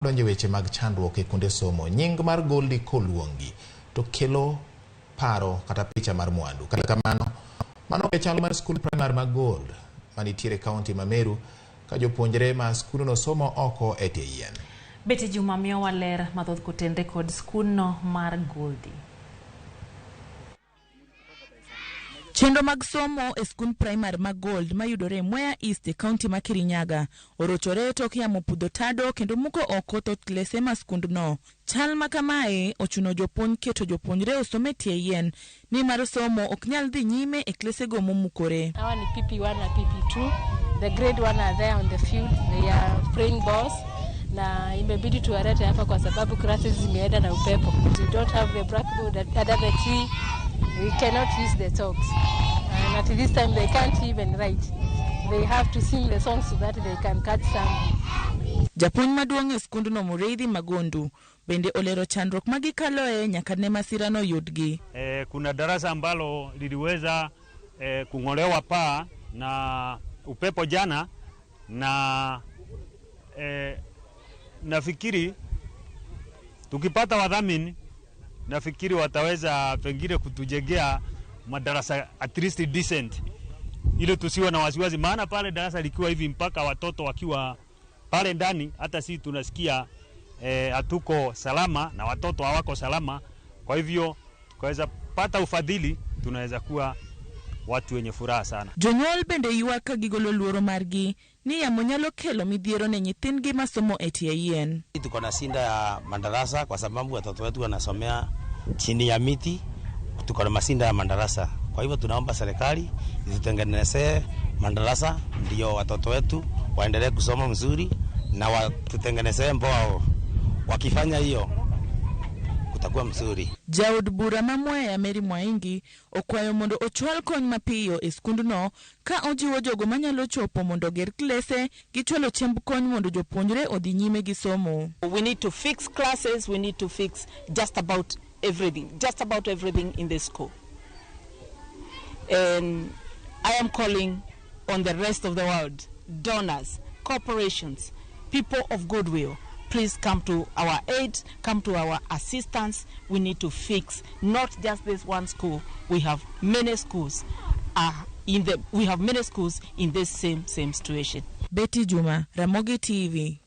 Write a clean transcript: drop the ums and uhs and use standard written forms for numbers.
Donjo e weche mag chandruok e kuonde somo, nying mar Goldie koluongi to kelo paro kata picha mar mwandu. Kata kamano, mano ok e chal mar skul primar ma Gold manitiere e kaunti ma Meru ka jopuonjre ma skundno somo oko e tie yien. Betty Juma miyowa ler mathoth kotenre kod skundno mar Goldie. Chenro mag somo e skund primar ma Gold mayudore e Mwea East e kaunti ma Kirinyaga orochore tok yamo pudho tado kendo muko oko thoth klese ma skundno. Chal ma kamae ochuno jopuonj keto jopuonjre osom e tie yien nimar somo ok nyal dhi nyime e klesego momukore. Hawa ni PP1 na PP2. The grade 1 are there on the field. They are playing balls na imebidi tuwalete hapa kwa sababu classes zimeenda na upepo. We don't have the blackboard under the tree. We cannot use the chalks. And at this time they can't even write. They have to sing the songs so that they can catch some. Japuonj maduong' e skundno Mureithi Magondu bende olero chandruok ma gikaloe nyaka ne masirano yudgi. Kuna darasa ambalo liliweza kung'olewa paa na upepo jana na nafikiri tukipata wadhamini nafikiri wataweza pengine kutujengea madarasa at least decent ili tusiwe na wasiwasi, maana pale darasa likiwa hivi mpaka watoto wakiwa pale ndani, hata si tunasikia hatuko salama na watoto hawako salama. Kwa hivyo tukaweza pata ufadhili, tunaweza kuwa watu wenye furaha sana. Jonyuol bende ywak ka gigolo luoro margi ni yamo nyalo kelo midhiero ne nyithindgi masomo e tie yien. Tuko na shida ya madarasa kwa sababu watoto wetu wanasomea chini ya miti. Tuko na mashinda ya madarasa, kwa hivyo tunaomba serikali itutengenezee madarasa ndio watoto wetu waendelee kusoma mzuri na watutengenezee mbao. Wakifanya hiyo kutakuwa mzuri. Jaod bura ma Mwea Mary Mwaingi okwayo mondo ochwal kony mapiyo e skundno ka ojiwo jogo manyalo chopo mondo oger klese gi chwalo chiemb kony mondo jopuonjre odhi nyime gi somo. We need to fix classes, we need to fix just about everything, just about everything in the school. And I am calling on the rest of the world, donors, corporations, people of goodwill, please come to our aid, come to our assistance. We need to fix not just this one school. We have many schools, in the, we have many schools in this same situation. Betty Juma, Ramogi TV.